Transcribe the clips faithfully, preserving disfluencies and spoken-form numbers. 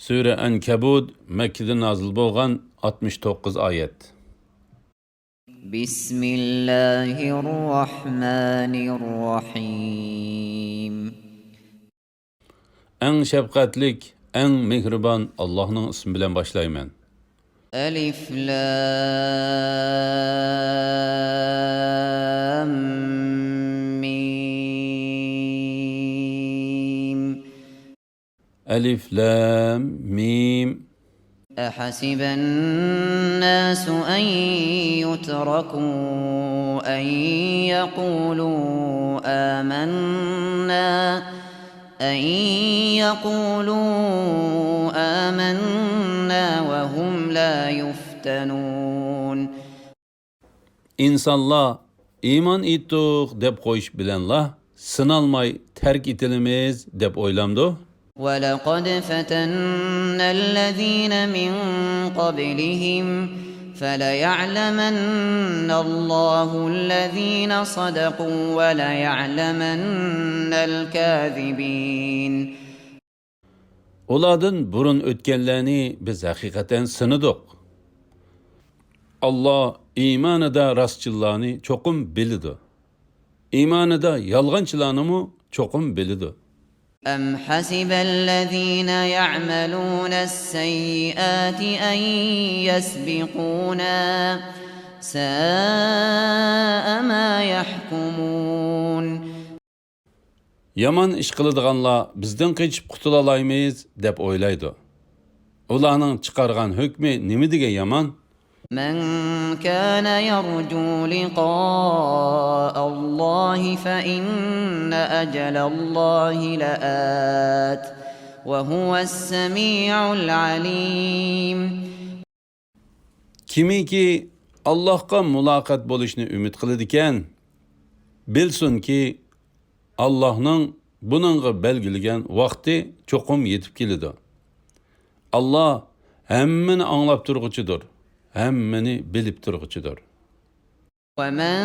سۈرە ئەنكەبۇت، مەككىدە نازىل بولغان، ئاتمىش توققۇز ئايەت. بسم الله الرحمن الرحيم. ئەڭ شەپقەتلىك، ئەڭ مېھرىبان ئاللاھنىڭ ئىسمى بىلەن باشلايمەن. ألف لام ميم. ئەلىف لام مىم. أحسب الناس أن يتركوا أن يقولوا آمنا أن يقولوا آمنا وهم لا يفتنون. ئىنسانلار ئىمان ئېيتتۇق دەپ قويۇش بىلەنلا سىنالماي تەرك ئېتىلىمىز دەپ ئويلامدۇ؟ ولقد فتنا الذين من قبلهم فليعلمن الله الذين صدقوا وليعلمن الكاذبين. ئۇلاردىن بۇرۇن ئۆتكەنلەرنى بىز ھەقىقەتەن سىنىدۇق. ئاللا ئىمانىدا راستچىللارنى چوقۇم بىلىدۇ. ئىمانىدا يالغانچىلارنىمۇ چوقۇم بىلىدۇ. أم حسب الذين يعملون السيئات أن يسبقونا ساء ما يحكمون. يامان ئىش قىلىدىغانلار بىزدىن قېچىپ قۇتۇلالايمىز دەپ ئويلايدۇ. ئۇلارنىڭ چىقارغان ھۆكمى نېمە دېگەن يامان؟ من كان يرجو لقاء الله فإن أجل الله لآت وهو السميع العليم. كىمكى ئاللاھقا مۇلاقات بولۇشنى ئۈمىد قىلىدىكەن، بىلسۇنكى، ئاللاھنىڭ بۇنىڭغا بەلگىلىگەن ۋاقتى چوقۇم يېتىپ كېلىدۇ. ئاللا ھەممىنى ئاڭلاپ تۇرغۇچىدۇر، ھەممىنى بىلىپ تۇرغۇچىدۇر. ومن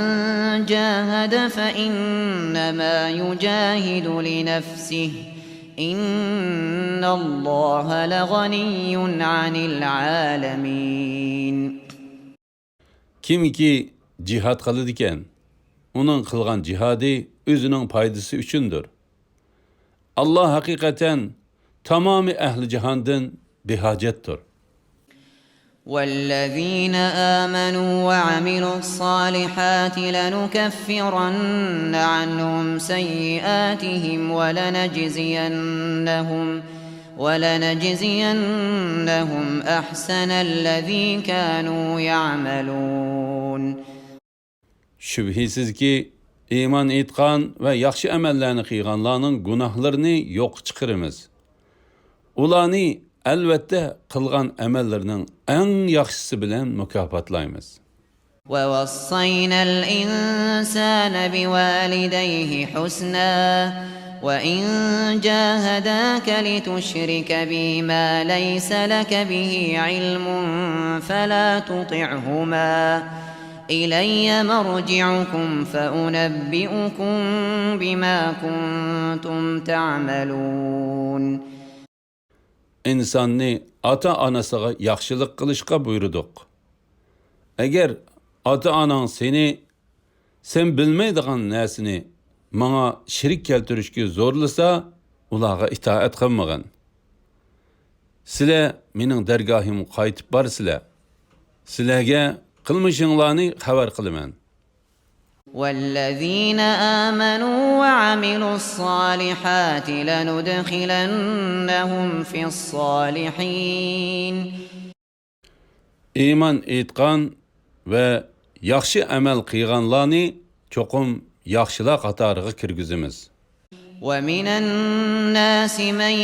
جاهد فإنما يجاهد لنفسه إن الله لغني عن العالمين. كىمكى جىھاد قىلىدىكەن، ئۇنىڭ قىلغان جىھادى ئۆزىنىڭ پايدىسى ئۈچۈندۇر. ئاللا ھەقىقەتەن تامامى ئەھلى جاھاندىن بىھاجەتتۇر. والذين آمنوا وعملوا الصالحات لنكفرن عنهم سيئاتهم ولنجزينهم ولنجزينهم أحسن الذي كانوا يعملون. شۈبھىسىزكى، ئىمان ئېيتقان ۋە ياخشى ئەمەللەرنى قىلغانلارنىڭ گۇناھلىرىنى يوققا چىقىرىمىز. ئۇلارنى، ئەلۋەتتە، قىلغان ئەمەللىرىنىڭ ئەڭ ياخشىسى بىلەن مۇكاپاتلايمىز. ووصينا الإنسان بوالديه حسنا وإن جاهداك لتشرك بي ما ليس لك به علم فلا تطعهما إلي مرجعكم فأنبئكم بما كنتم تعملون. ئىنساننى ئاتا-ئانىسىغا ياخشىلىق قىلىشقا بۇيرۇدۇق. ئەگەر ئاتا-ئاناڭ سېنى سەن بىلمەيدىغان نەرسىنى ماڭا شېرىك كەلتۈرۈشكە زورلىسا، ئۇلارغا ئىتائەت قىلمىغىن. سىلەر مېنىڭ دەرگاھىمغا قايتىپ بارىسىلەر. سىلەرگە قىلمىشىڭلارنى خەۋەر قىلىمەن. والذين آمنوا وعملوا الصالحات لندخلنهم في الصالحين. ئىمان ئېيتقان ۋە ياخشى ئەمەل قىلغانلارنى چوقۇم ياخشىلار قاتارىغا كىرگۈزىمىز. ومن الناس من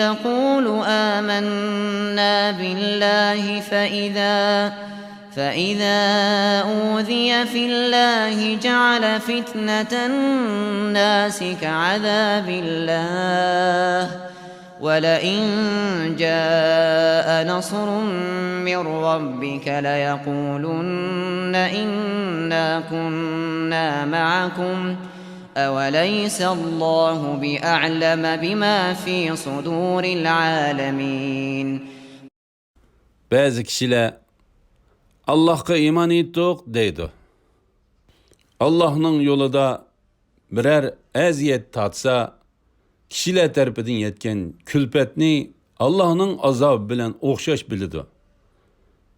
يقول آمنا بالله فإذا فإذا أوذي في الله جعل فتنة الناس كعذاب الله ولئن جاء نصر من ربك ليقولن إنا كنا معكم أوليس الله بأعلم بما في صدور العالمين. بەزى كىشىلەر، «ئاللاھقا ئىمان ئېيتتۇق» دەيدۇ. ئاللاھنىڭ يولىدا بىرەر ئەزىيەت تارتسا، كىشىلەر تەرىپىدىن يەتكەن كۈلپەتنى ئاللاھنىڭ ئازابى بىلەن ئوخشاش بىلىدۇ.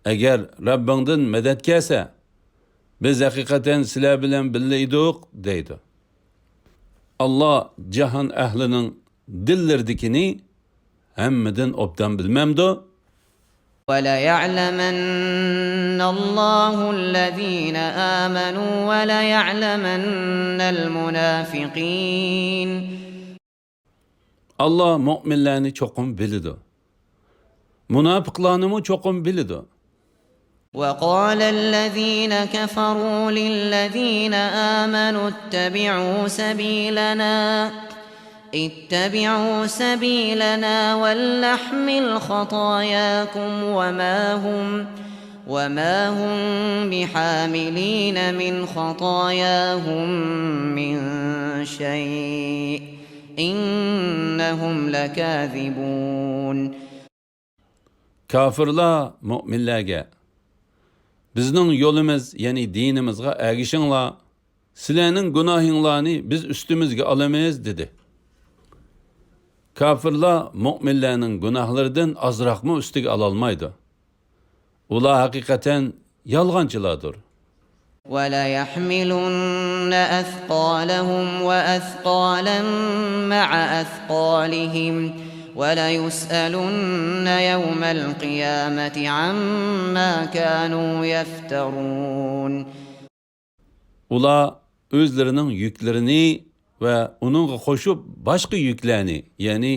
«ئەگەر رەببىڭدىن مەدەت كەلسە، بىز ھەقىقەتەن سىلەر بىلەن بىللە ئىدۇق» دەيدۇ. ئاللا جاھان ئەھلىنىڭ دىللىرىدىكىنى ھەممىدىن ئوبدان بىلمەمدۇ؟ وليعلمن الله الذين آمنوا وليعلمن المنافقين. ئاللا مۆمىنلەرنى چوقۇم بىلىدۇ. مۇناپىقلارنىمۇ چوقۇم بىلىدۇ. وقال الذين كفروا للذين آمنوا اتبعوا سبيلنا، اتبعوا سبيلنا ولنحمل خطاياكم وما هم، وما هم بحاملين من خطاياهم من شيء، إنهم لكاذبون. كاپىرلار مۆمىنلەرگە، «بىزنىڭ يولىمىز، يەنى دىنىمىزغا ئەگىشىڭلار، سىلەرنىڭ گۇناھىڭلارنى بىز ئۈستىمىزگە ئالىمىز» دېدى. كاپىرلار مۆمىنلەرنىڭ گۇناھلىرىدىن ئازراقمۇ ئۈستىگە ئالالمايدۇ. ئۇلار ھەقىقەتەن يالغانچىلاردۇر. وليحملن أثقالهم وأثقالا مع أثقالهم وليسألن يوم القيامة عما كانوا يفترون. ئۇلار ئۆزلىرىنىڭ يۈكلىرىنى ۋە ئۇنىڭغا قوشۇپ باشقا يۈكلەرنى، يەنى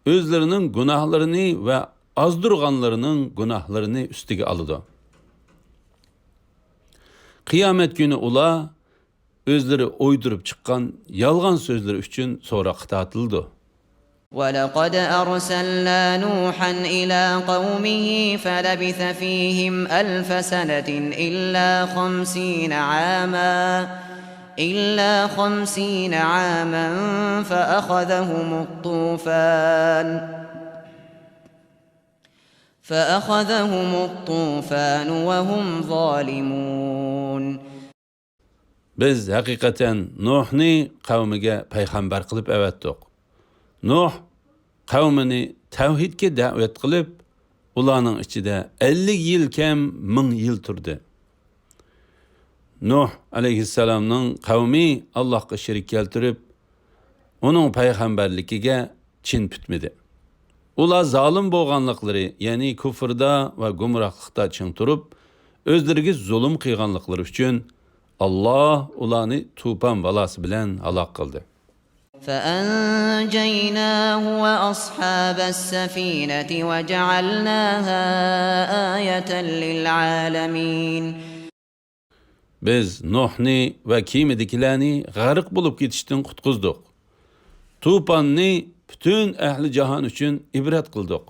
ئۆزلىرىنىڭ گۇناھلىرىنى ۋە ئازدۇرغانلىرىنىڭ گۇناھلىرىنى ئۈستىگە ئالىدۇ. قىيامەت كۈنى ئۇلار ئۆزلىرى ئويدۇرۇپ چىققان يالغان سۆزلىرى ئۈچۈن سوراققا تارتىلىدۇ. ولقد أرسلنا نوحا إلى قومه فلبث فيهم ألف سنة إلا خمسين عاما، إلا خمسين عاما فأخذهم الطوفان، فأخذهم الطوفان وهم ظالمون. بىز ھەقىقەتەن نۇھنى قەۋمىگە پەيغەمبەر قىلىپ ئەۋەتتۇق. نۇھ قەۋمىنى تەۋھىدكە دەۋەت قىلىپ، ئۇلارنىڭ ئىچىدە ئەللىك يىل كەم مىڭ يىل تۇردى. نۇھ ئەلەيھىسسالامنىڭ قەۋمى ئاللاھقا شېرىك كەلتۈرۈپ، ئۇنىڭ پەيغەمبەرلىكىگە چىن پۈتمىدى. ئۇلار زالىم بولغانلىقلىرى، يەنى كۇفردا ۋە گۇمراھلىقتا چىڭ تۇرۇپ، ئۆزلىرىگە زۇلۇم قىلغانلىقلىرى ئۈچۈن، ئاللاھ ئۇلارنى توپان بالاسى بىلەن ھالاك قىلدى. فأنجيناه وأصحاب السفينة وجعلناها آية للعالمين. بىز نۇھنى ۋە كېمىدىكىلەرنى غەرق بولۇپ كېتىشتىن قۇتقۇزدۇق. توپاننى پۈتۈن ئەھلى جاھان ئۈچۈن ئىبرەت قىلدۇق.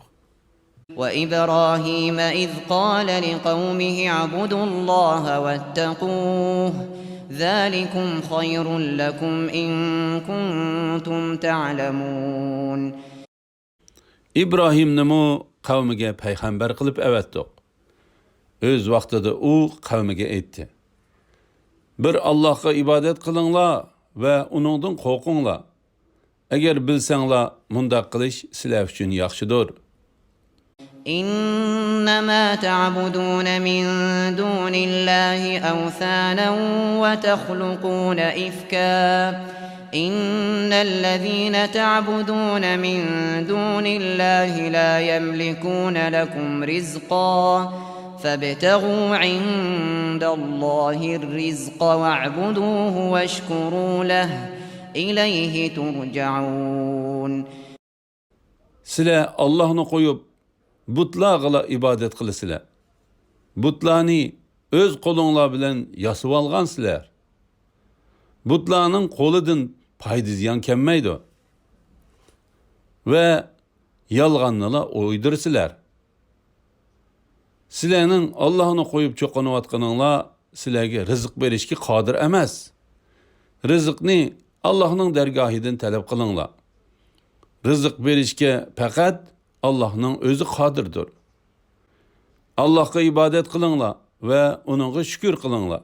وإبراهيم إذ قال لقومه اعبدوا الله واتقوه ذلكم خير لكم إن كنتم تعلمون. ئىبراھىمنىمۇ قەۋمىگە پەيغەمبەر قىلىپ ئەۋەتتۇق. ئۆز ۋاقتىدا ئۇ قەۋمىگە ئېيتتى: «بىر ئاللاھقا ئىبادەت قىلىڭلار ۋە ئۇنىڭدىن قورقۇڭلار. ئەگەر بىلسەڭلار، مۇنداق قىلىش سىلەر ئۈچۈن ياخشىدۇر.» إنما تعبدون من دون الله أوثانا وتخلقون إفكا إن الذين تعبدون من دون الله لا يملكون لكم رزقا فابتغوا عند الله الرزق واعبدوه واشكروا له إليه ترجعون. سىلەر ئاللاھنى قويۇپ، بۇتلارغىلا ئىبادەت قىلىسىلەر. بۇتلارنى ئۆز قولۇڭلار بىلەن ياسىۋالغانسىلەر. بۇتلارنىڭ قولىدىن پايدا-زىيان كەلمەيدۇ. ۋە يالغاننىلا ئويدۇرىسىلەر. سىلەرنىڭ ئاللاھنى قويۇپ چوقۇنۇۋاتقىنىڭلار سىلەرگە رىزىق بېرىشكە قادىر ئەمەس. رىزىقنى ئاللاھنىڭ دەرگاھىدىن تەلەپ قىلىڭلار. رىزىق بېرىشكە پەقەت ئاللاھنىڭ ئۆزى قادىردۇر. ئاللاھقا ئىبادەت قىلىڭلار ۋە ئۇنىڭغا شۈكۈر قىلىڭلار.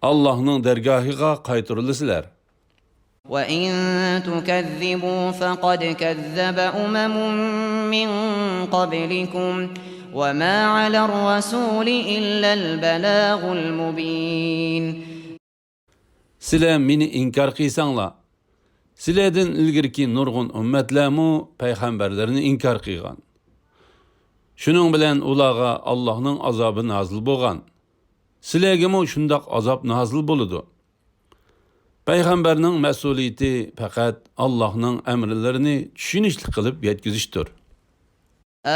ئاللاھنىڭ دەرگاھىغا قايتۇرۇلىسىلەر. وَإِن تُكَذِّبُوا فَقَدْ كَذَّبَ أُمَمٌ مِّن قَبْلِكُمْ وَمَا عَلَى الرَّسُولِ إِلَّا الْبَلَاغُ الْمُبِينُ. سىلەر مېنى ئىنكار قىلساڭلار، سىلەردىن ئىلگىرىكى نۇرغۇن ئۈممەتلەرمۇ پەيغەمبەرلەرنى ئىنكار قىلغان. شۇنىڭ بىلەن ئۇلارغا ئاللاھنىڭ ئازابى نازىل بولغان. سىلەرگىمۇ شۇنداق ئازاب نازىل بولىدۇ. پەيغەمبەرنىڭ مەسئۇلىيىتى پەقەت ئاللاھنىڭ ئەمىرلىرىنى چۈشىنىشلىك قىلىپ يەتكۈزۈشتۇر.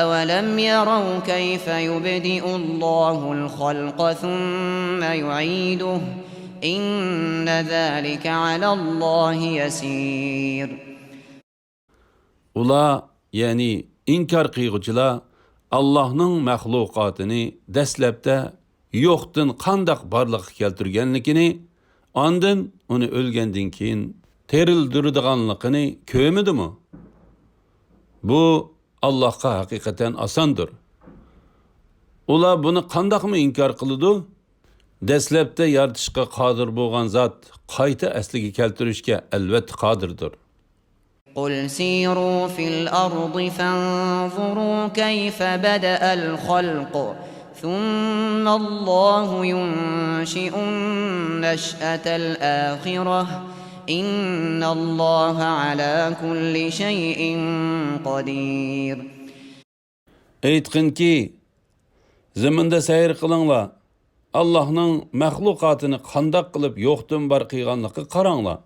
أَوَلَمْ يَرَوْا كَيْفَ يُبْدِئُ اللَّهُ الْخَلْقَ ثُمَّ يُعِيدُهُ إِنَّ ذَلِكَ عَلَى اللَّهِ يَسِيرٌ. ئۇلار، يەنى ئىنكار قىلغۇچىلار، ئاللاھنىڭ مەخلۇقاتىنى دەسلەپتە يوقتىن قانداق بارلىققا كەلتۈرگەنلىكىنى، ئاندىن ئۇنى ئۆلگەندىن كېيىن تىرىلدۈرىدىغانلىقىنى كۆرمىدىمۇ؟ بۇ ئاللاھقا ھەقىقەتەن ئاساندۇر. ئۇلار بۇنى قانداقمۇ ئىنكار قىلىدۇ؟ دەسلەپتە يارىتىشقا قادىر بولغان زات قايتا ئەسلىگە كەلتۈرۈشكە ئەلۋەتتە قادىردۇر. قُلْ سِيرُوا فِي الْأَرْضِ فَانظُرُوا كَيْفَ بَدَأَ الْخَلْقَ ثُمَّ اللَّهُ يُنشِئُ النَّشْأَةَ الْآخِرَةَ إِنَّ اللَّهَ عَلَى كُلِّ شَيْءٍ قَدِيرٌ. ئېيتقىنكى، زېمىندا سەير قىلىڭلار، ئاللاھنىڭ مەخلۇقاتىنى قانداق قىلىپ يوقتىن بار قىلغانلىقىغا قاراڭلار.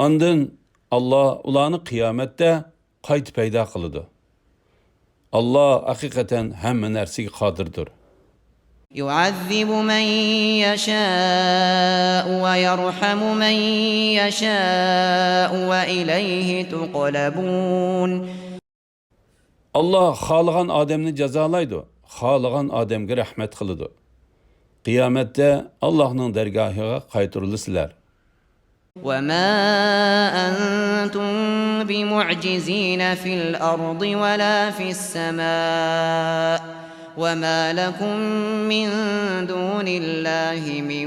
ئاندىن ئاللا ئۇلارنى قىيامەتتە قايتا پەيدا قىلىدۇ. ئاللا ھەقىقەتەن ھەممە نەرسىگە قادىردۇر. يُعَذِّبُ مَن يَشَاءُ وَيَرْحَمُ مَن يَشَاءُ وَإِلَيْهِ تُقْلَبُونَ. ئاللا خالىغان ئادەمنى جازالايدۇ، خالىغان ئادەمگە رەھمەت قىلىدۇ. قىيامەتتە ئاللاھنىڭ دەرگاھىغا قايتۇرۇلىسىلەر. وَمَا أَنتُم بِمُعْجِزِينَ فِي الْأَرْضِ وَلَا فِي السَّمَاءِ وَمَا لَكُم مِّن دُونِ اللَّهِ مِن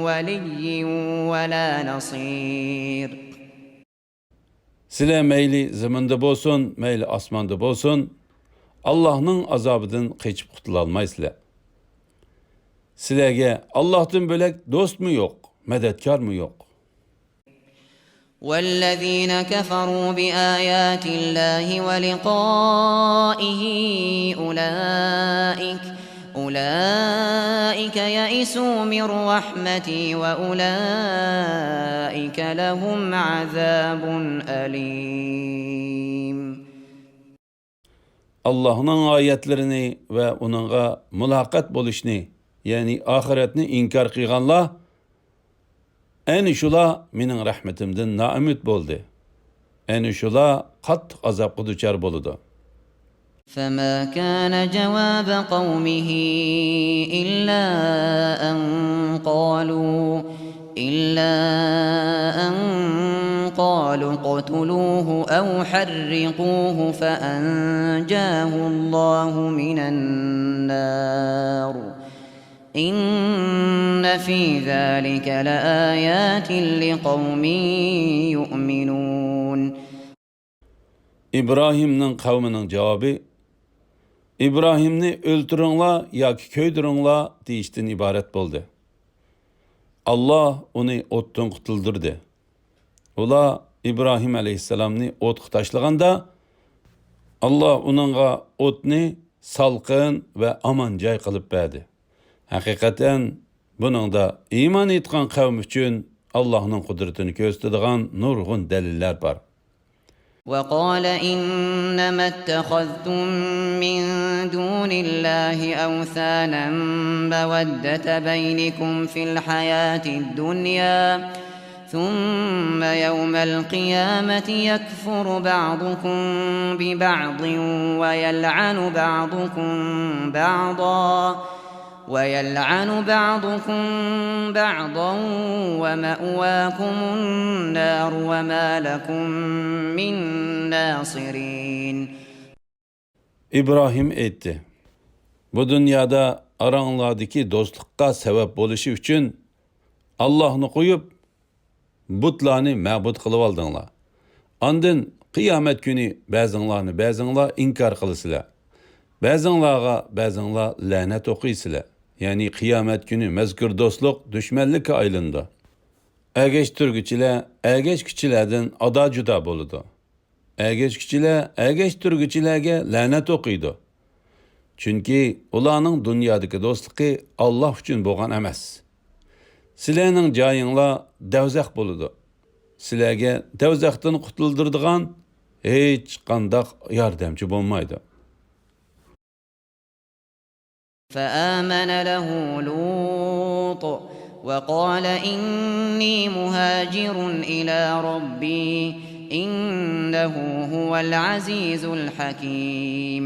وَلِيٍّ وَلَا نَصِيرٍ. سىلەر مەيلى زېمىندا بولسۇن، مەيلى ئاسماندا بولسۇن، ئاللاھنىڭ ئازابىدىن قېچىپ قۇتۇلالمايسىلەر. سىلەرگە ئاللاھتىن بۆلەك دوستمۇ يوق، مەدەتكارمۇ يوق. وَالَّذِينَ كَفَرُوا بِآيَاتِ اللَّهِ وَلِقَائِهِ أُولَٰئِكَ أُولَٰئِكَ يَئِسُوا مِن رَّحْمَتِي وَأُولَٰئِكَ لَهُمْ عَذَابٌ أَلِيمٌ. ئاللاھنىڭ ئايەتلىرىنى ۋە ئۇنىڭغا مۇلاقات بولۇشنى، يەنى ئاخىرەتنى ئىنكار قىلغانلار، ئەنە شۇلار مېنىڭ رەھمىتىمدىن نائۈمىد بولدى. ئەنە شۇلار قاتتىق ئازابقا دۇچار بولىدۇ. فَمَا كَانَ جَوَابَ قَوْمِهِ إِلَّا أَن قَالُوا، إِلَّا أَن قَالُوا اقْتُلُوهُ أَوْ حَرِّقُوهُ فَأَنجَاهُ اللَّهُ مِنَ النَّارِ. إِنَّ فِي ذَلِكَ لَآيَاتٍ لِقَوْمٍ يُؤْمِنُونَ. ئىبراھىمنىڭ قەۋمىنىڭ جاۋابى، ئىبراھىمنى ئۆلتۈرۈڭلار ياكى كۆيدۈرۈڭلار دېيىشتىن ئىبارەت بولدى. ئاللا ئۇنى ئوتتىن قۇتۇلدۇردى. ئۇلار ئىبراھىم ئەلەيھىسسالامنى ئوتقا تاشلىغاندا، ئاللا ئۇنىڭغا ئوتنى سالقىن ۋە ئامان جاي قىلىپ بەردى. ھەقىقەتەن، بۇنىڭدا ئىمان ئېيتقان قەۋم ئۈچۈن ئاللاھنىڭ قۇدرىتىنى كۆرسىتىدىغان نۇرغۇن دەلىللەر بار. وَقَالَ إِنَّمَا اتَّخَذْتُم مِّن دُونِ اللَّهِ أَوْثَانًا مَّوَدَّةَ بَيْنِكُمْ فِي الْحَيَاةِ الدُّنْيَا ثُمَّ يَوْمَ الْقِيَامَةِ يَكْفُرُ بَعْضُكُم بِبَعْضٍ وَيَلْعَنُ بَعْضُكُم بَعْضًا ويلعن بعضكم بعضا ومأواكم النار وما لكم من ناصرين. ئىبراھىم ئېيتتى: بۇ دۇنيادا ئاراڭلاردىكى دوستلۇققا سەۋەب بولۇشى ئۈچۈن ئاللاھنى قويۇپ، بۇتلارنى مەبۇد قىلىۋالدىڭلار. ئاندىن قىيامەت كۈنى بەزىڭلارنى بەزىڭلار ئىنكار قىلىسىلەر. بەزىڭلارغا بەزىڭلار لەنەت ئوقۇيسىلەر. يەنى قىيامەت كۈنى مەزكۇر دوستلۇق دۈشمەنلىككە ئايلىنىدۇ. ئەگەشتۈرگۈچىلەر ئەگەشكۈچىلەردىن ئادا-جۇدا بولىدۇ. ئەگەشكۈچىلەر ئەگەشتۈرگۈچىلەرگە لەنەت ئوقۇيدۇ. چۈنكى ئۇلارنىڭ دۇنيادىكى دوستلۇقى ئاللاھ ئۈچۈن بولغان ئەمەس. سىلەرنىڭ جايىڭلار دەۋزەخ بولىدۇ. سىلەرگە دەۋزەختىن قۇتۇلدۇرىدىغان ھېچقانداق ياردەمچى بولمايدۇ. فآمن له لوط وقال إني مهاجر إلى ربي إنه هو العزيز الحكيم.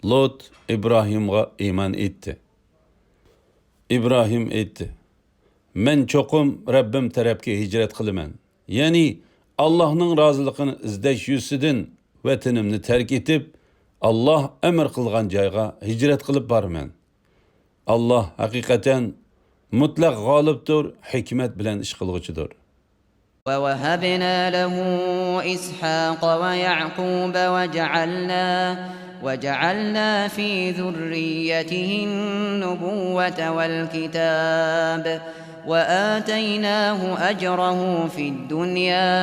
لوت ئىبراھىمغا ئىمان ئېيتتى. ئىبراھىم ئېيتتى: مەن چوقۇم رەببىم تەرەپكە ھىجرەت قىلىمەن. يەنى ئاللاھنىڭ رازىلىقىنى ئىزدەش يۈزىسىدىن ۋەتىنىمنى تەرك ئېتىپ، ئاللاھ ئەمر قىلغان جايغا ھىجرەت قىلىپ بارىمەن. ئاللاھ ھەقىقەتەن مۇتلەق غالىبتۇر، ھېكمەت بىلەن ئىش قىلغۇچىدۇر. ووهبنا له إسحاق ويعقوب وجعلنا وجعلنا في ذريته النبوة والكتاب وآتيناه أجره في الدنيا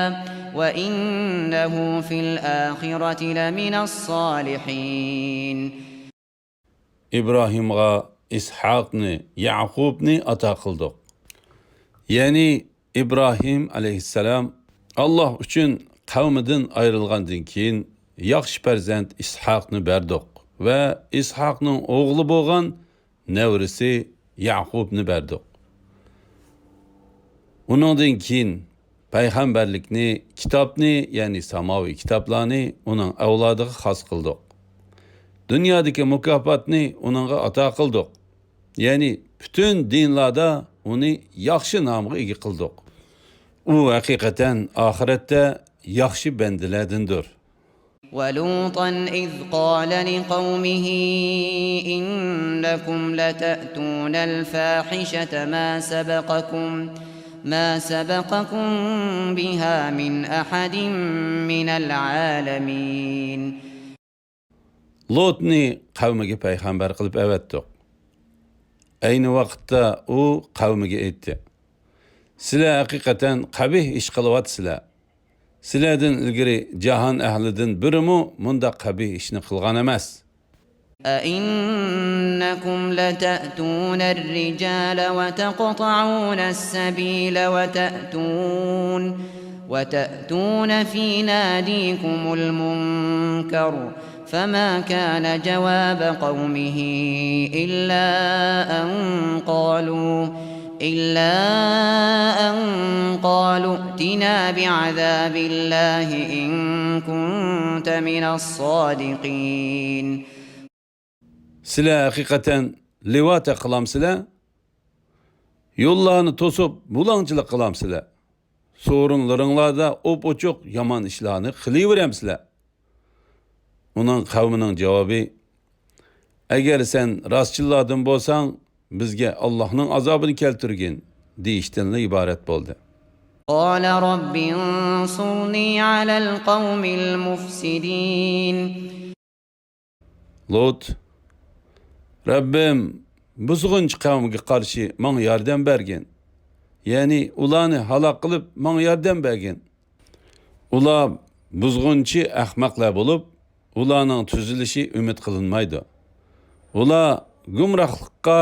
وإنه في الآخرة لمن الصالحين. ئىبراھىمغا ئىسھاقنى، يەقۇبنى ئاتا قىلدۇق. يەنى ئىبراھىم ئەلەيھىسسالام ئاللاھ ئۈچۈن قەۋمىدىن ئايرىلغاندىن كېيىن ياخشى پەرزەنت ئىسھاقنى بەردۇق ۋە ئىسھاقنىڭ ئوغلى بولغان نەۋرىسى يەقۇبنى بەردۇق. ئۇنىڭدىن كېيىن پەيغەمبەرلىكنى، كىتابنى، يەنى ساماۋىي كىتابلارنى ئۇنىڭ ئەۋلادىغا خاس قىلدۇق. دۇنيادىكى مۇكاپاتنى ئۇنىڭغا ئاتا قىلدۇق. يەنى پۈتۈن دىنلاردا ئۇنى ياخشى نامغا ئىگە قىلدۇق. ئۇ ھەقىقەتەن ئاخىرەتتە ياخشى بەندىلەردىندۇر. ولوطا إذ قال لقومه إنكم لتأتون الفاحشة ما سبقكم ما سبقكم بها من أحد من العالمين. لوتنى قەۋمىگە پەيغەمبەر قىلىپ ئەۋەتتۇق. ئەينى ۋاقىتتا ئۇ قەۋمىگە ئېيتتى: سىلەر ھەقىقەتەن قەبىھ ئىش قىلىۋاتىسىلەر. سىلەردىن ئىلگىرى جاھان ئەھلىدىن بىرىمۇ مۇنداق قەبىھ ئىشنى قىلغان ئەمەس. أئنكم لتأتون الرجال وتقطعون السبيل وتأتون وتأتون في ناديكم المنكر فما كان جواب قومه إلا أن قالوا إلا أن قالوا ائتنا بعذاب الله إن كنت من الصادقين. سىلەر ھەقىقەتەن لىۋاتە قىلامسىلەر؟ يوللارنى توسۇپ بۇلاڭچىلىق قىلامسىلەر؟ سورۇنلىرىڭلاردا ئوپئوچۇق يامان ئىشلارنى قىلىۋېرەمسىلەر؟ ئۇنىڭ قەۋمىنىڭ جاۋابى: ئەگەر سەن راستچىللاردىن بولساڭ، بىزگە ئاللاھنىڭ ئازابىنى كەلتۈرگىن، دېيىشتىنلا ئىبارەت بولدى. قال رب انصرني على القوم المفسدين. لوت: رەببىم، بۇزغۇنچى قەۋمگە قارشى ماڭا ياردەم بەرگىن. يەنى ئۇلارنى ھالاك قىلىپ ماڭا ياردەم بەرگىن. ئۇلار بۇزغۇنچى ئەخمەقلەر بولۇپ، ئۇلارنىڭ تۈزىلىشى ئۈمىد قىلىنمايدۇ. ئۇلار گۇمراھلىققا،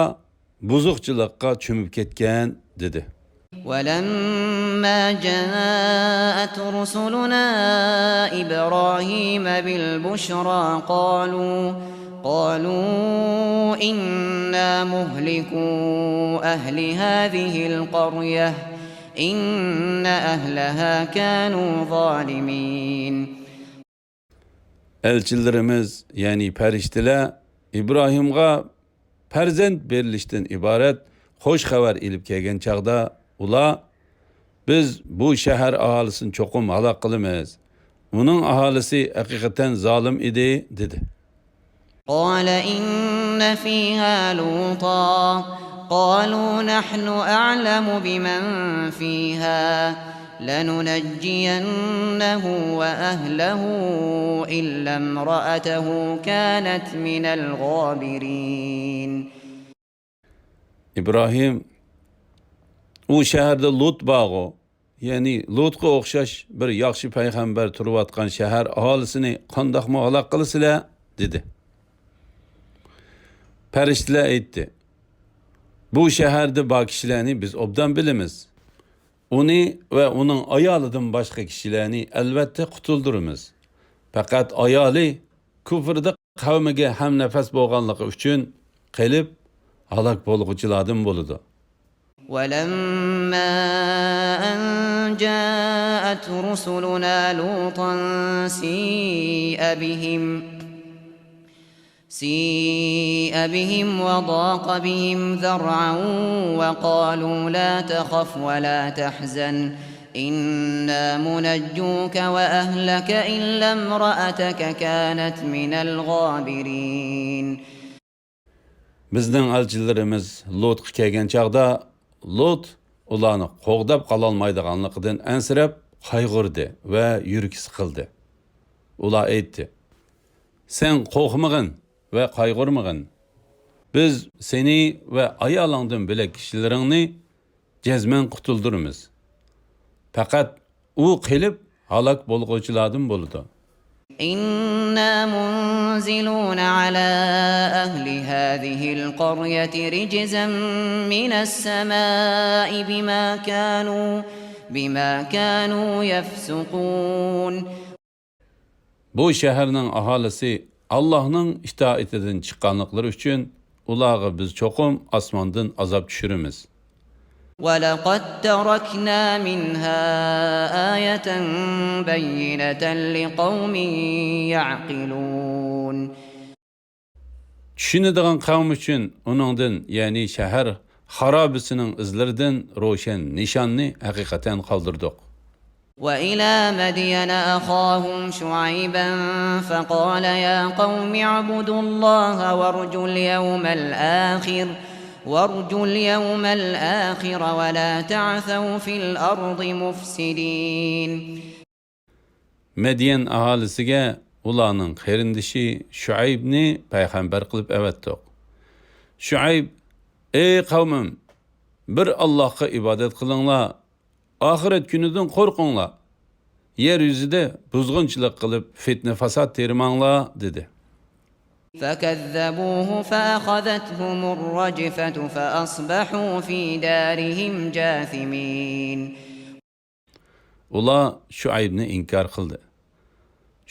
بۇزۇقچىلىققا چۆمۈپ كەتكەن، دېدى. ولما جاءت رسلنا إبراهيم بالبشرى قالوا قالوا إنا مهلكو أهل هذه القرية إن أهلها كانوا ظالمين. ئەلچىلىرىمىز، يەنى پەرىشتىلەر ئىبراھىمغا پەرزەنت بېرىلىشتىن ئىبارەت خۇش خەۋەر ئېلىپ كەلگەن چاغدا، ئۇلار، «بىز بۇ شەھەر ئاھالىسىنى چوقۇم ھالاك قىلىمىز. ئۇنىڭ ئاھالىسى ھەقىقەتەن زالىم ئىدى» دېدى. قال إن فيها لوطا قالوا نحن أعلم بمن فيها لننجينه وأهله إلا امرأته كانت من الغابرين. ئىبراھىم، «ئۇ شەھەردە لۇت بارغۇ، يەنى لۇتقا ئوخشاش بىر ياخشى پەيغەمبەر تۇرۇۋاتقان شەھەر ئاھالىسىنى قانداقمۇ ھالاك قىلىسىلەر؟» دېدى. پەرىشتىلەر ئېيتتى، «بۇ شەھەردە بار كىشىلەرنى بىز ئوبدان بىلىمىز. ئۇنى ۋە ئۇنىڭ ئايالىدىن باشقا كىشىلەرنى ئەلۋەتتە قۇتۇلدۇرىمىز. پەقەت ئايالى كۇفردا قەۋمىگە ھەمنەپەس بولغانلىقى ئۈچۈن قېلىپ، ھالاك بولغۇچىلاردىن بولىدۇ.» ولما أن جاءت رسلنا لوطا سيء بهم سيء بهم وضاق بهم ذرعا وقالوا لا تخف ولا تحزن إنا منجوك وأهلك إلا امرأتك كانت من الغابرين. بىزنىڭ ئەلچىلىرىمىز لۇتقا كەلگەن چاغدا، لۇت ئۇلارنى قوغداپ قالالمايدىغانلىقىدىن ئەنسىرەپ قايغۇردى ۋە يۈرىكى سىقىلدى. ئۇلار ئېيتتى، «سەن قورقمىغىن ۋە قايغۇرمىغىن. بىز سېنى ۋە ئايالىڭدىن بۆلەك كىشىلىرىڭنى جەزمەن قۇتۇلدۇرىمىز. پەقەت ئۇ قېلىپ ھالاك بولغۇچىلاردىن بولىدۇ.» إنا منزلون على أهل هذه القرية رجزا من السماء بما كانوا بما كانوا يفسقون. بۇ شەھەرنىڭ ئاھالىسى ئاللاھنىڭ ئىتائىتىدىن چىققانلىقلىرى ئۈچۈن ئۇلارغا بىز چوقۇم ئاسماندىن ئازاب چۈشۈرىمىز. ولقد تركنا منها آية بينة لقوم يعقلون. چۈشىنىدىغان قەۋم ئۈچۈن ئۇنىڭدىن، يەنى شەھەر خارابىسىنىڭ ئىزلىرىدىن روشەن نىشاننى ھەقىقەتەن قالدۇردۇق. وإلى مدين أخاهم شعيبا فقال يا قوم اعبدوا الله وارجوا اليوم الآخر وارجوا اليوم الآخر ولا تعثوا في الأرض مفسدين. مەديەن ئاھالىسىگە ئۇلارنىڭ قېرىندىشى شۇئەيبنى پەيغەمبەر قىلىپ ئەۋەتتۇق. شۇئەيب، ئەي قەۋمىم، بىر ئاللاھقا ئىبادەت قىلىڭلار، ئاخىرەت كۈنىدىن قورقۇڭلار، يەر يۈزىدە بۇزغۇنچىلىق قىلىپ، فىتنە-فاساد تېرىماڭلار، دېدى. فكذبوه فأخذتهم الرجفة فأصبحوا في دارهم جاثمين. ئۇلار شۇئەيبنى ئىنكار قىلدى.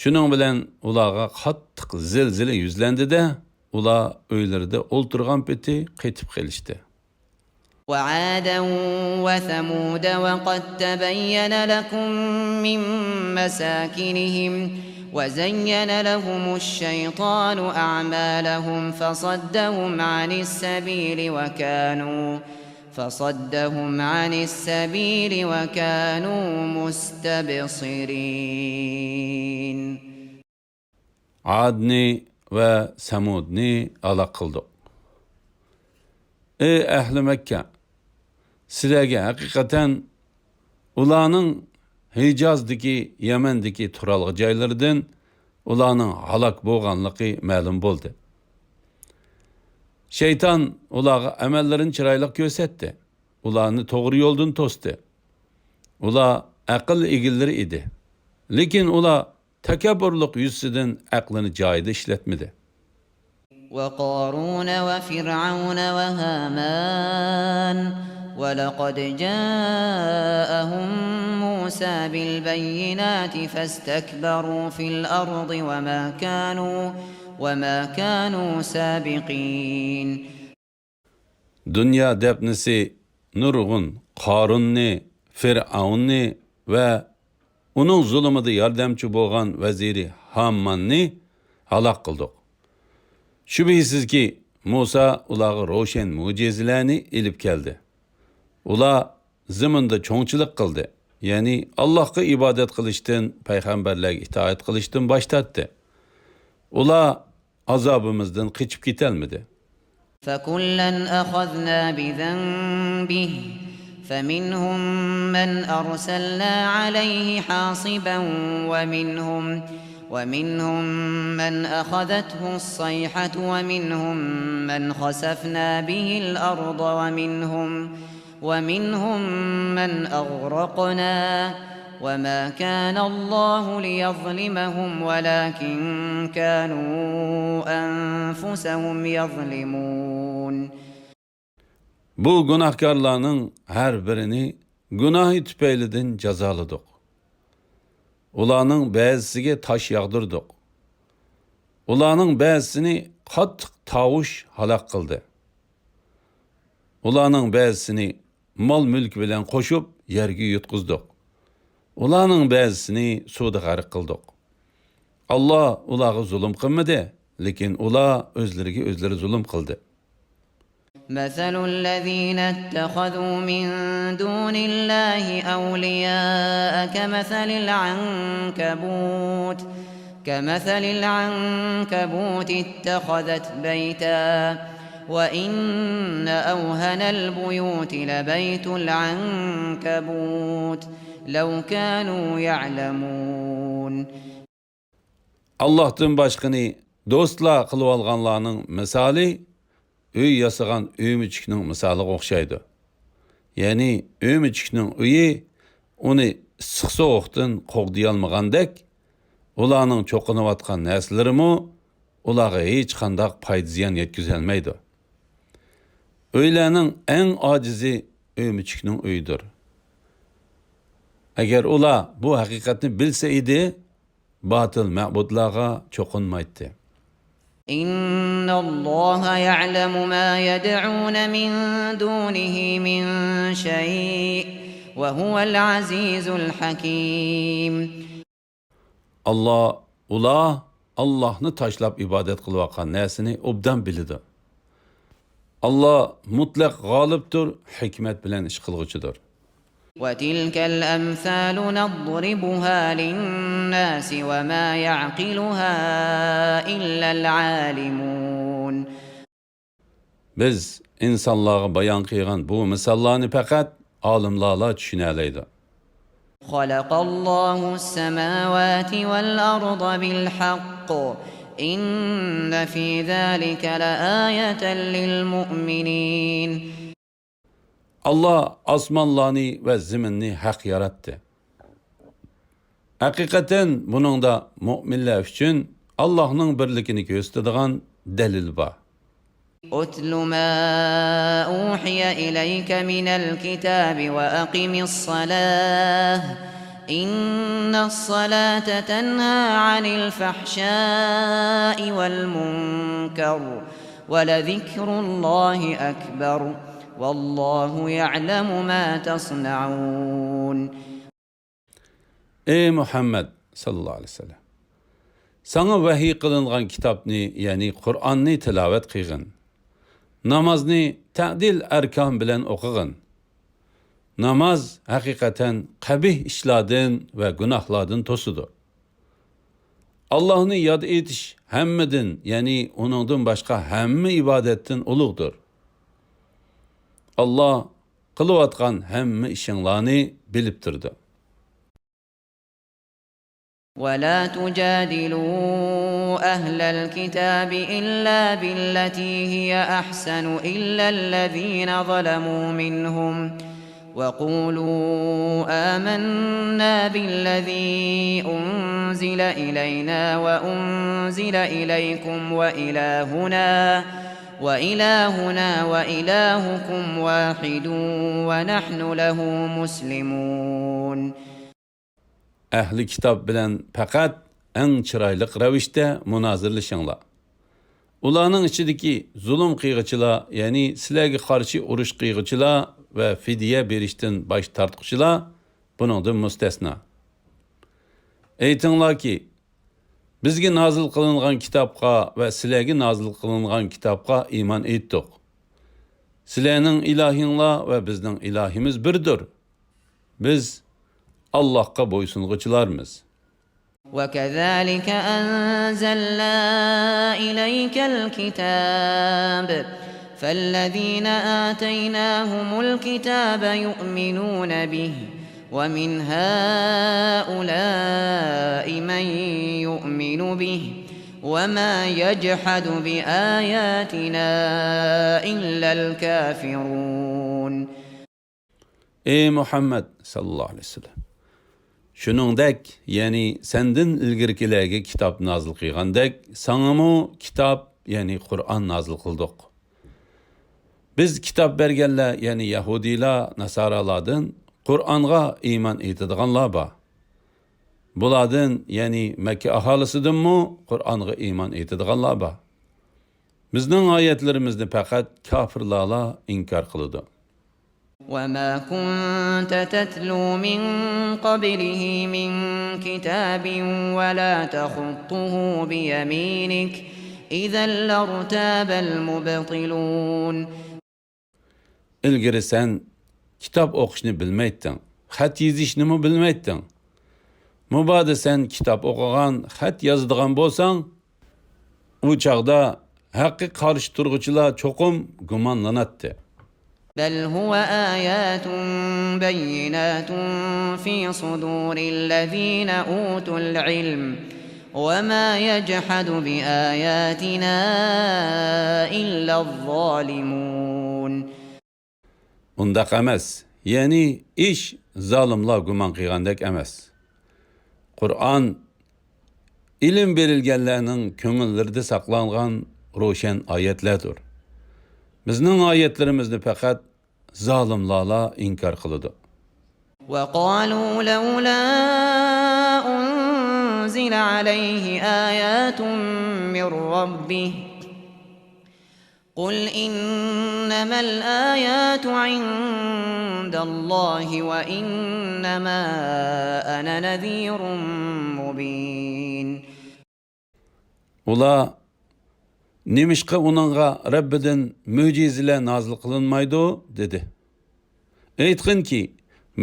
شۇنىڭ بىلەن ئۇلارغا قاتتىق زىلزىلە يۈزلەندى-دە، ئۇلار ئۆيلىرىدە ئولتۇرغان پېتى قېتىپ قېلىشتى. وعادا وثمود وقد تبين لكم من مساكنهم وزين لهم الشيطان أعمالهم فصدهم عن السبيل وكانوا فصدهم عن السبيل وكانوا مستبصرين. ئادنى ۋە سەمۇدنى ھالاك قىلدۇق. ئەي ئەھلى مەككە! سىلەرگە ھەقىقەتەن ئۇلارنىڭ ھىجازدىكى، يەمەندىكى تۇرالغۇ جايلىرىدىن ئۇلارنىڭ ھالاك بولغانلىقى مەلۇم بولدى. شەيتان ئۇلارغا ئەمەللىرىنى چىرايلىق كۆرسەتتى. ئۇلارنى توغرا يولدىن توستى. ئۇلار ئەقىل ئىگىلىرى ئىدى. لېكىن ئۇلار تەكەببۇرلۇق يۈزىسىدىن ئەقلىنى جايىدا ئىشلەتمىدى. وقارون وفرعون وهامان ولقد جاءهم موسى بالبينات فاستكبروا في الأرض وما كانوا وما كانوا سابقين. دۇنيا دەپنىسى نۇرغۇن قارۇننى، فىرئەۋننى ۋە ئۇنىڭ زۇلۇمىدا ياردەمچى بولغان ۋەزىرى ھاماننى ھالاك قىلدۇق. شۈبھىسىزكى، مۇسا ئۇلارغا روشەن مۆجىزىلەرنى ئېلىپ كەلدى. ئۇلار زېمىندا چوڭچىلىق قىلدى، يەنى ئاللاھقا ئىبادەت قىلىشتىن، پەيغەمبەرلەرگە ئىتائەت قىلىشتىن باش تارتتى. ئۇلار ئازابىمىزدىن قېچىپ كېتەلمىدى. فكلا أخذنا بذنبه فمنهم من أرسلنا عليه حاصبا ومنهم ومنهم من أخذته الصيحة ومنهم من خسفنا به الأرض ومنهم ومنهم من أغرقنا وما كان الله ليظلمهم ولكن كانوا أنفسهم يظلمون. بۇ گۇناھكارلارنىڭ ھەر بىرىنى گۇناھى تۈپەيلىدىن جازالىدۇق. ئۇلارنىڭ بەزىسىگە تاش ياغدۇردۇق. ئۇلارنىڭ بەزىسىنى قاتتىق تاۋۇش ھالاك قىلدى. ئۇلارنىڭ بەزىسىنى مال-مۈلكى بىلەن قوشۇپ يەرگە يۇتقۇزدۇق. ئۇلارنىڭ بەزىسىنى سۇدا غەرق قىلدۇق. ئاللا ئۇلارغا زۇلۇم قىلمىدى، لېكىن ئۇلار ئۆزلىرىگە ئۆزلىرى زۇلۇم قىلدى. مثل الذين اتخذوا من دون الله أولياء كمثل العنكبوت كمثل العنكبوت اتخذت بيتا وإن أوهن البيوت لبيت العنكبوت لو كانوا يعلمون. ئاللاھتىن باشقىنى دوستلار قىلىۋالغانلارنىڭ مىسالى ئۆي ياسىغان ئۆمۈچۈكنىڭ مىسالىغا ئوخشايدۇ. يەنى ئۆمۈچۈكنىڭ ئۆيى ئۇنى ئىسسىق-سوغۇقتىن قوغدىيالمىغاندەك، ئۇلارنىڭ چوقۇنۇۋاتقان نەرسىلىرىمۇ ئۇلارغا ھېچقانداق پايدا-زىيان يەتكۈزەلمەيدۇ. ئۆيلەرنىڭ ئەڭ ئاجىزى ئۆمۈچۈكنىڭ ئۆيىدۇر. ئەگەر ئۇلار بۇ ھەقىقەتنى بىلسە ئىدى، باتىل مەبۇدلارغا چوقۇنمايتتى. إن الله يعلم ما يدعون من دونه من شيء وهو العزيز الحكيم. ئاللا، ئۇلار ئاللاھنى تاشلاپ ئىبادەت قىلىۋاتقان نەرسىنى ئوبدان بىلىدۇ. ئاللا مۇتلەق غالىبتۇر، ھېكمەت بىلەن ئىش قىلغۇچىدۇر. وتلك الأمثال نضربها للناس وما يعقلها إلا العالمون. بىز ئىنسانلارغا بايان قىلغان بۇ مىساللارنى پەقەت ئالىملارلا چۈشىنەلەيدۇ. خلق الله السماوات والأرض بالحق إن في ذلك لآية للمؤمنين. ئاللا ئاسمانلارنى ۋە زېمىننى ھەق ياراتتى. ھەقىقەتەن بۇنىڭدا مۆمىنلەر ئۈچۈن ئاللاھنىڭ بىرلىكىنى كۆرسىتىدىغان دەلىل بار. اتل ما أوحي إليك من الكتاب وأقم الصلاة إن الصلاة تنهى عن الفحشاء والمنكر ولذكر الله أكبر والله يعلم ما تصنعون. ئەي مۇھەممەد ساللاللاھۇ ئەلەيھى ۋەسەللەم، ساڭا ۋەھىي قىلىنغان كىتابنى، يەنى قۇرئاننى تىلاۋەت قىلغىن. نامازنى تەدىل ئەركان بىلەن ئوقۇغىن. ناماز ھەقىقەتەن قەبىھ ئىشلاردىن ۋە گۇناھلاردىن توسىدۇ. ئاللاھنى ياد ئېتىش ھەممىدىن، يەنى ئۇنىڭدىن باشقا ھەممە ئىبادەتتىن ئۇلۇغدۇر. ئاللا قىلىۋاتقان ھەممە ئىشىڭلارنى بىلىپ تۇرىدۇ. ولا تجادلوا أهل الكتاب إلا بالتي هي أحسن إلا الذين ظلموا منهم وقولوا آمنا بالذي أنزل إلينا وأنزل إليكم وإلهنا وإلهنا وإلهكم واحد ونحن له مسلمون. ئەھلى كىتاب بىلەن پەقەت ئەڭ چىرايلىق رەۋىشتە مۇنازىرىلىشىڭلار. ئۇلارنىڭ ئىچىدىكى زۇلۇم قىلغۇچىلار، يەنى سىلەرگە قارشى ئۇرۇش قىلغۇچىلار ۋە فىدىيە بېرىشتىن باش تارتقۇچىلار بۇنىڭدىن مۇستەسنا. ئېيتىڭلاركى، بىزگە نازىل قىلىنغان كىتابقا ۋە سىلەرگە نازىل قىلىنغان كىتابقا ئىمان ئېيتتۇق. سىلەرنىڭ ئىلاھىڭلار ۋە بىزنىڭ ئىلاھىمىز بىردۇر. بىز ئاللاھقا بويسۇنغۇچىلارمىز. وكذلك أنزلنا إليك الكتاب فالذين آتيناهم الكتاب يؤمنون به ومن هؤلاء من يؤمن به وما يجحد بآياتنا إلا الكافرون. ئەي مۇھەممەد ساللاللاھۇ ئەلەيھى ۋەسەللەم، شۇنىڭدەك، يەنى سەندىن ئىلگىرىكىلەرگە كىتاب نازىل قىلغاندەك، ساڭىمۇ كىتاب، يەنى قۇرئان نازىل قىلدۇق. بىز كىتاب بەرگەنلەر، يەنى يەھۇدىيلار، ناسارالاردىن قۇرئانغا ئىمان ئېيتىدىغانلار بار. بۇلاردىن، يەنى مەككە ئاھالىسىدىنمۇ قۇرئانغا ئىمان ئېيتىدىغانلار بار. بىزنىڭ ئايەتلىرىمىزنى پەقەت كاپىرلارلا ئىنكار قىلىدۇ. وما كنت تتلو من قبله من كتاب ولا تخطه بيمينك إذا لارتاب المبطلون. ئىلگىرى سەن كىتاب ئوقۇشنى بىلمەيتتىڭ، خەت يېزىشنىمۇ بىلمەيتتىڭ. مۇبادا سەن كىتاب ئوقۇغان، خەت يازىدىغان بولساڭ، ئۇ چاغدا ھەققە قارشى تۇرغۇچىلار چوقۇم گۇمانلىناتتى. بل هو آيات بينات في صدور الذين أوتوا العلم وما يجحد بآياتنا إلا الظالمون. ئۇنداق ئەمەس، يەنى ئىش زالىملار گۇمان قىلغاندەك ئەمەس. قۇرئان ئىلىم بېرىلگەنلەرنىڭ كۆڭۈللىرىدە ساقلانغان روشەن ئايەتلەردۇر. بىزنىڭ ئايەتلىرىمىزنى پەقەت زالىملارلا ئىنكار قىلىدۇ. وقالوا لولا أنزل عليه آيات من ربه قل إنما الآيات عند الله وإنما أنا نذير مبين. ئۇلار، نېمىشقا ئۇنىڭغا رەببىدىن مۆجىزىلەر نازىل قىلىنمايدۇ؟ دېدى. ئېيتقىنكى،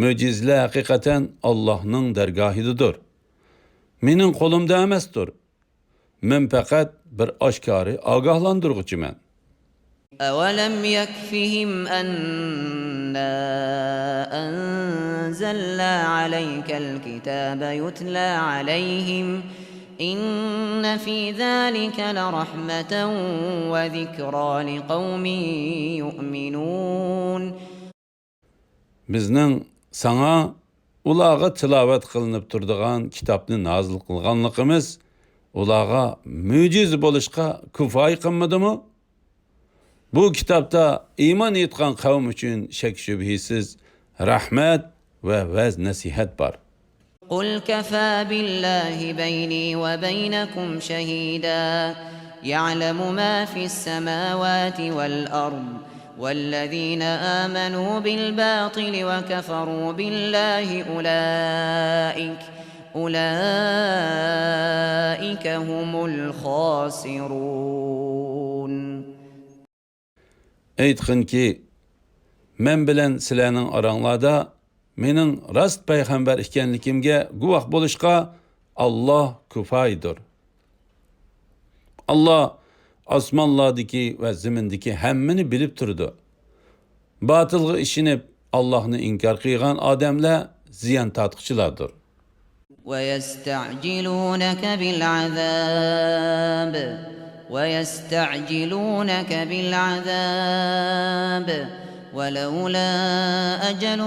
مۆجىزىلەر ھەقىقەتەن ئاللاھنىڭ دەرگاھىدىدۇر. مېنىڭ قولۇمدا ئەمەستۇر. مەن پەقەت بىر ئاشكارا ئاگاھلاندۇرغۇچىمەن. أولم يكفهم أنا أنزلنا عليك الكتاب يتلى عليهم إن في ذلك لرحمة وذكرى لقوم يؤمنون. بىزنىڭ ساڭا ئۇلارغا تىلاۋەت قىلىنىپ تۇرىدىغان كىتابنى نازىل قىلغانلىقىمىز ئۇلارغا مۆجىزە بولۇشقا كۇپايە قىلمىدىمۇ؟ بۇ كىتابتا ئىمان ئېيتقان قەۋم ئۈچۈن شەك-شۈبھىسىز رەھمەت ۋە ۋەز-نەسىھەت بار. قل كفى بالله بيني وبينكم شهيدا يعلم ما في السماوات والأرض والذين آمنوا بالباطل وكفروا بالله أولئك أولئك هم الخاسرون. ئېيتقىنكى، مەن بىلەن سىلەرنىڭ ئاراڭلاردا مېنىڭ راست پەيغەمبەر ئىكەنلىكىمگە گۇۋاھ بولۇشقا ئاللاھ كۇپايىدۇر. ئاللاھ ئاسمانلاردىكى ۋە زېمىندىكى ھەممىنى بىلىپ تۇرىدۇ. باتىلغا ئىشىنىپ، ئاللاھنى ئىنكار قىلغان ئادەملەر زىيان تارتقۇچىلاردۇر. ويستعجلونك بالعذاب ويستعجلونك بالعذاب ولولا أجل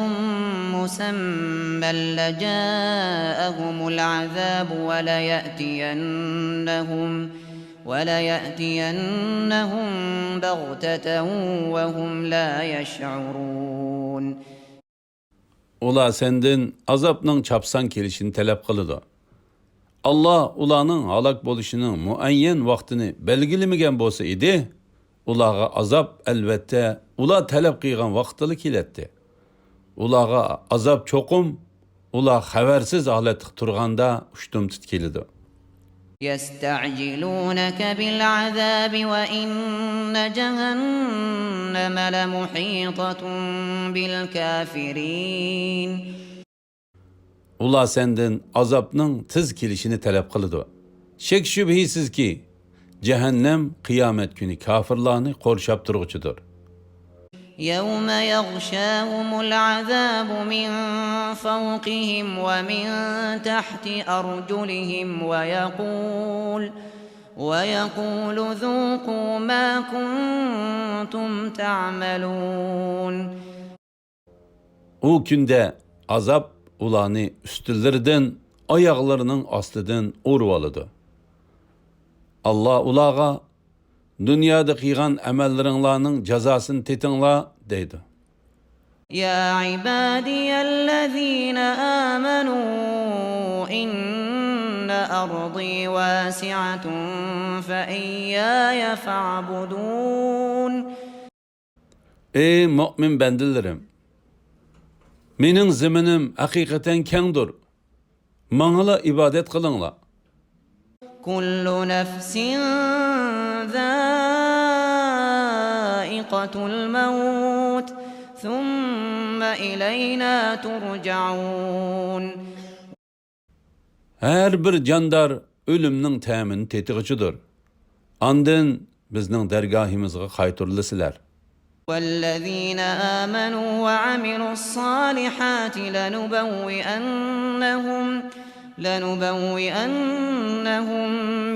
مسمى لجاءهم العذاب وليأتينهم وليأتينهم بغتة وهم لا يشعرون. ئۇلار سەندىن ئازابنىڭ چاپسان كېلىشىنى تەلەپ قىلىدۇ. ئاللاھ ئۇلارنىڭ ھالاك بولۇشىنىڭ مۇئەييەن ۋاقتىنى بەلگىلىمىگەن بولسا ئىدى، ئۇلارغا ئازاب، ئەلۋەتتە، ئۇلار تەلەپ قىلغان ۋاقىتتىلا كېلەتتى. ئۇلارغا ئازاب چوقۇم ئۇلار خەۋەرسىز ھالەتتە تۇرغاندا ئۇشتۇمتۇت كېلىدۇ. يستعجلونك بالعذاب وإن جهنم لمحيطة بالكافرين. ئۇلار سەندىن ئازابنىڭ تېز كېلىشىنى تەلەپ قىلىدۇ. شەك-شۈبھىسىزكى، جەھەننەم قىيامەت كۈنى كاپىرلارنى قورشاپ تۇرغۇچىدۇر. يوم يغشاهم العذاب من فوقهم ومن تحت أرجلهم ويقول، ويقول ذوقوا ما كنتم تعملون. ئۇ كۈندە ئازاب ئۇلارنى ئۈستلىرىدىن، ئاياغلىرىنىڭ ئاستىدىن ئۇرۇۋالىدۇ. ئاللا ئۇلارغا، دۇنيادا قىلغان ئەمەللىرىڭلارنىڭ جازاسىنى تېتىڭلار، دەيدۇ. يا عبادي الذين آمنوا إن أرضي واسعة فإياي فاعبدون. ئەي مۆمىن بەندىلىرىم! مېنىڭ زېمىنىم ھەقىقەتەن كەڭدۇر. ماڭىلا ئىبادەت قىلىڭلار. كل نفس ذائقة الموت ثم إلينا ترجعون. ھەر بىر جاندار ئۆلۈمنىڭ تەمىنى تېتىغۇچىدۇر. ئاندىن بىزنىڭ دەرگاھىمىزغا قايتۇرۇلىسىلەر. والذين آمنوا وعملوا الصالحات لنبوئنهم، لنبوئنهم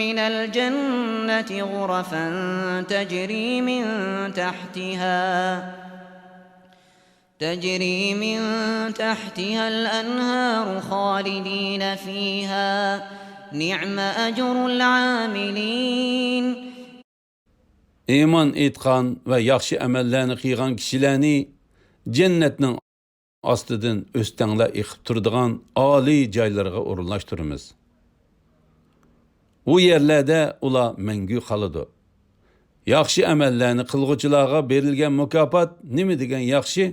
من الجنة غرفا تجري من تحتها تجري من تحتها الأنهار خالدين فيها نعم أجر العاملين. ئىمان ئېيتقان ۋە ياخشى ئەمەللەرنى قىلغان كىشىلەرنى جەننەتنىڭ ئاستىدىن ئۆستەڭلەر ئېقىپ تۇرىدىغان ئالىي جايلارغا ئورۇنلاشتۇرىمىز. ئۇ يەرلەردە ئۇلار مەڭگۈ قالىدۇ. ياخشى ئەمەللەرنى قىلغۇچىلارغا بېرىلگەن مۇكاپات نېمە دېگەن ياخشى!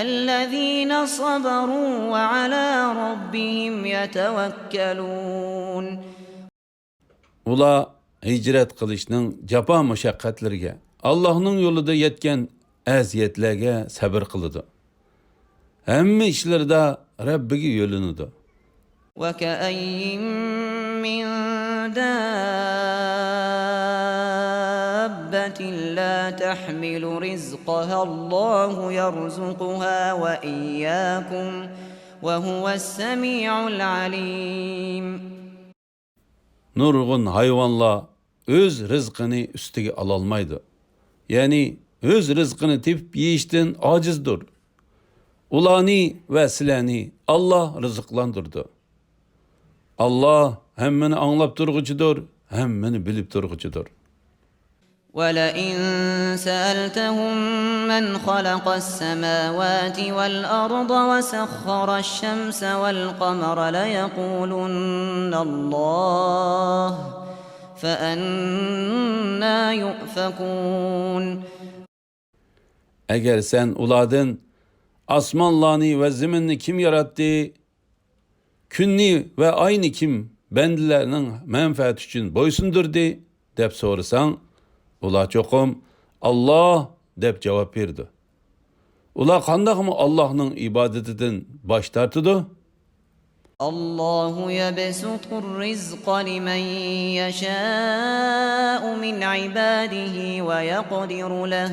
الذين صبروا وعلى ربهم يتوكلون. ئۇلار ھىجرەت قىلىشنىڭ جاپا-مۇشەققەتلىرىگە، ئاللاھنىڭ يولىدا يەتكەن ئەزىيەتلەرگە سەبر قىلىدۇ. ھەممە ئىشلىرىدا رەببىگە يۆلىنىدۇ. وكأين من دابة لا تحمل رزقها الله يرزقها وإياكم وهو السميع العليم. نۇرغۇن ھايۋانلار ئۆز رىزقىنى ئۈستىگە ئالالمايدۇ. يەنى ئۆز رىزقىنى تېپىپ يېيىشتىن ئاجىزدۇر. ئۇلارنى ۋە سىلەرنى ئاللا رىزىقلاندۇرىدۇ. ئاللا ھەممىنى ئاڭلاپ تۇرغۇچىدۇر، ھەممىنى بىلىپ تۇرغۇچىدۇر. ولئن سألتهم من خلق السماوات والأرض وسخر الشمس والقمر ليقولن الله فأنا يؤفكون. ئەگەر سەن ئۇلاردىن، ئاسمانلارنى ۋە زېمىننى كىم ياراتتى؟ كۈننى ۋە ئاينى كىم بەندىلەرنىڭ مەنپەئەتى ئۈچۈن بويسۇندۇردى؟ دەپ سورىساڭ، ئۇلار چوقۇم، ئاللا، دەپ جاۋاب بېرىدۇ. ئۇلار قانداقمۇ ئاللاھنىڭ ئىبادىتىدىن باش تارتىدۇ؟ الله يبسط الرزق لمن يشاء من عباده ويقدر له،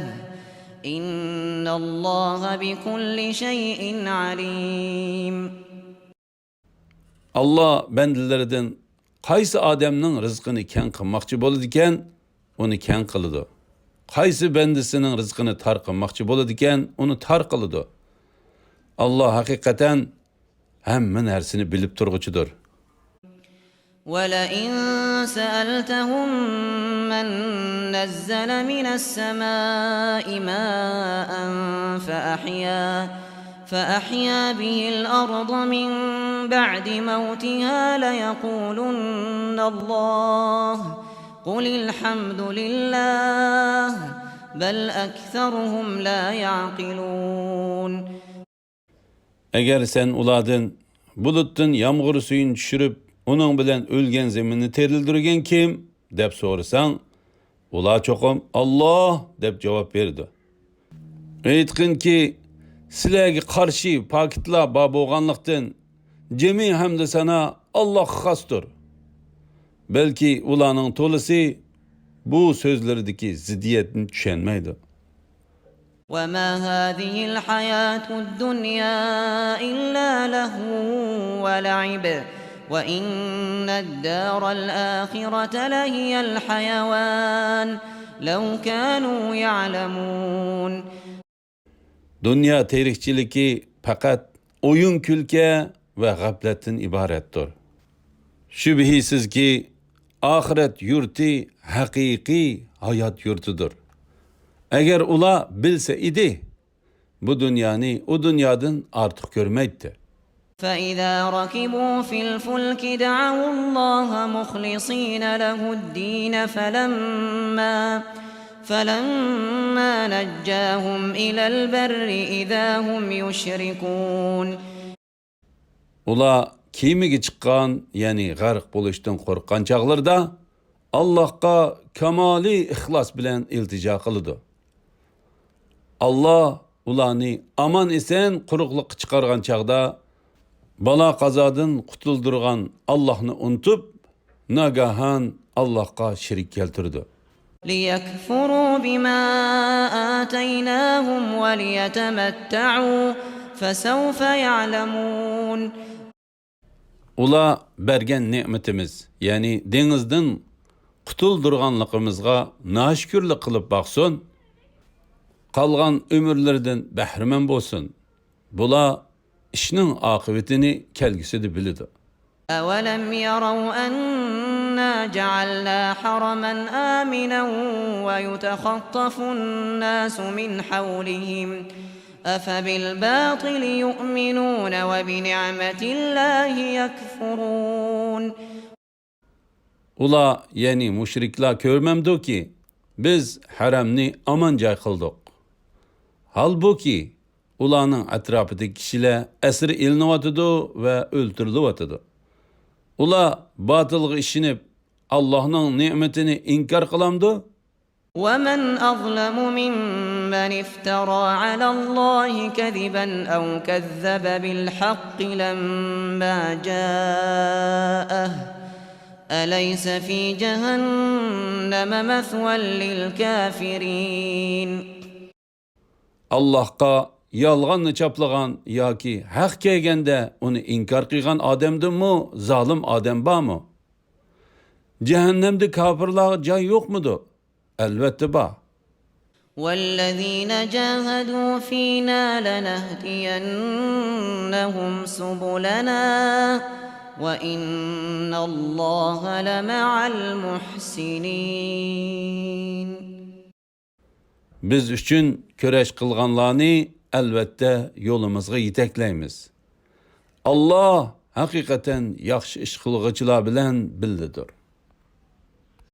إن الله بكل شيء عليم. ئاللا بەندىلىرىدىن قايسى ئادەمنىڭ رىزقىنى كەڭ قىلماقچى بولىدىكەن، ئۇنى كەڭ قىلىدۇ. قايسى بەندىسىنىڭ رىزقىنى تار قىلماقچى بولىدىكەن، ئۇنى تار قىلىدۇ. ئاللا ھەقىقەتەن ھەممە نەرسىنى بىلىپ تۇرغۇچىدۇر. ولئن سألتهم من نزل من السماء ماء فأحيا، فأحيا به الأرض من بعد موتها ليقولن الله، قل الحمد لله، بل أكثرهم لا يعقلون. ئەگەر سەن ئۇلاردىن، بۇلۇتتىن يامغۇر سۈيىنى چۈشۈرۈپ، ئۇنىڭ بىلەن ئۆلگەن زېمىننى تىرىلدۈرگەن كىم؟ دەپ سورىساڭ، ئۇلار چوقۇم ئاللاھ دەپ جاۋاب بېرىدۇ. ئېيتقىنكى، سىلەرگە قارشى پاكىتلار بار بولغانلىقتىن، جىمى ھەمدۇ سانا ئاللاھقا خاستۇر. بەلكى ئۇلارنىڭ تولىسى بۇ سۆزلىرىدىكى زىددىيەتنى چۈشەنمەيدۇ. وما هذه الحياة الدنيا إلا لهو ولعب وإن الدار الآخرة لهي الحيوان لو كانوا يعلمون. دۇنيا تىرىكچىلىكى پەقەت ئويۇن-كۈلكە ۋە غەپلەتتىن ئىبارەتتۇر. شۈبھىسىزكى، ئاخىرەت يۇرتى ھەقىقىي ھايات يۇرتىدۇر. ئەگەر ئۇلار بىلسە ئىدى، بۇ دۇنيانى ئۇ دۇنيادىن ئارتۇق كۆرمەيتتى. فإذا ركبوا في الفلك دعوا الله مخلصين له الدين فلما فلما نجاهم إلى البر إذا هم يشركون. ئۇلار كېمىگە چىققان، يەنى غەرق بولۇشتىن قورققان چاغلىرىدا، ئاللاھقا كامالىي ئىخلاس بىلەن ئىلتىجا قىلىدۇ. ئاللاھ ئۇلارنى ئامان-ئېسەن قۇرۇقلۇققا چىقارغان چاغدا، بالا-قازادىن قۇتۇلدۇرغان ئاللاھنى ئۇنتۇپ، ناگاھان ئاللاھقا شېرىك كەلتۈرىدۇ. ليكفروا بما آتيناهم وليتمتعوا فسوف يعلمون. ئۇلار بەرگەن نېمىتىمىز، يەنى دېڭىزدىن قۇتۇلدۇرغانلىقىمىزغا ناشۈكۈرلۈك قىلىپ باقسۇن، قالغان ئۆمۈرلىرىدىن بەھرىمەن بولسۇن. بۇلار ئىشنىڭ ئاقىۋىتىنى كەلگۈسىدە بىلىدۇ. أولم يروا أنا جعلنا حرما آمنا ويتخطف الناس من حولهم أفبالباطل يؤمنون وبنعمة الله يكفرون. ئۇلار، يەنى مۇشرىكلار كۆرمەمدۇكى، بىز ھەرەمنى ئامان جاي قىلدۇق. ھالبۇكى، ئۇلارنىڭ ئەتراپىدىكى كىشىلەر ئەسىر ئېلىنىۋاتىدۇ ۋە ئۆلتۈرۈلۈۋاتىدۇ. ئۇلار باتىلغا ئىشىنىپ، ئاللاھنىڭ نېمىتىنى ئىنكار قىلامدۇ؟ ومن أظلم ممن افترى على الله كذبا أو كذب بالحق لما جاءه أليس في جهنم مثوى للكافرين. ئاللاھقا يالغاننى چاپلىغان ياكى ھەق كەلگەندە ئۇنى ئىنكار قىلغان ئادەمدىنمۇ زالىم ئادەم بارمۇ؟ جەھەننەمدە كاپىرلارغا جاي يوقمىدۇ؟ ئەلۋەتتە بار. والذين جاهدوا فينا لنهدينهم سبلنا وإن الله لمع المحسنين. بىز ئۈچۈن كۈرەش قىلغانلارنى ئەلۋەتتە يولىمىزغا يېتەكلەيمىز. ئاللاھ ھەقىقەتەن ياخشى ئىش قىلغۇچىلار بىلەن بىللىدۇر.